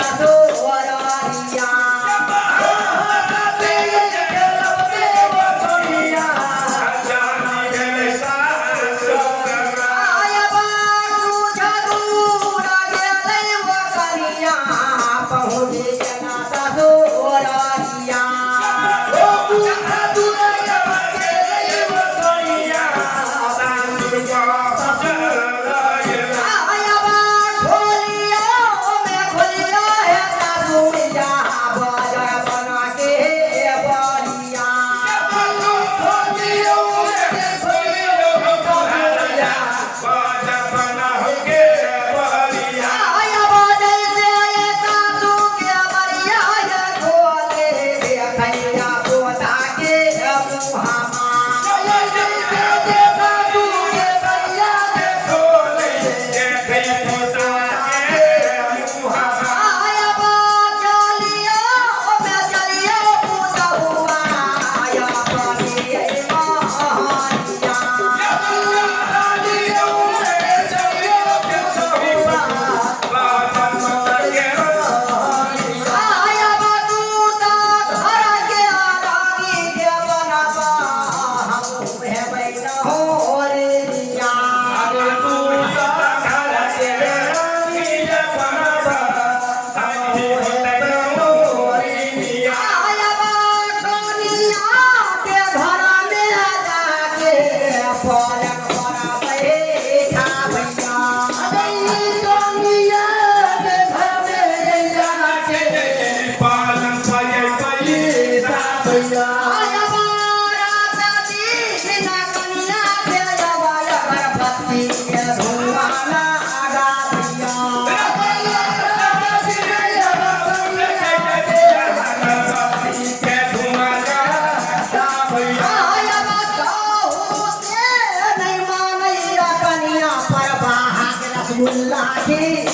ससुररिया। आय बाबू दूर गेलै ओ कनिया, पहुँच गेला ससुररिया। आय बा खोलियो में खोलियो हे सासुरिया, बजर बना के बलिया। आय बा जैसे ये सासू के बरिया हे खोले, देखैया पोता के मुहामा। आय बा चलियो में चलियो पुतहुआ, आय बनिए महरिया। आय बा तू तऽ घर के रानी के बनबा, हमहूँ हेबै नहोरिया। आय बा कनिया के घर में जाके पलंग पर बैठा भैया। आय बा रात दिन कनिया के अबाय अगरबत्ती के धुआं लगा भैया। आय बा कहू से नहीं मानैया कनिया पर बाहा के रसगुल्ला खिया।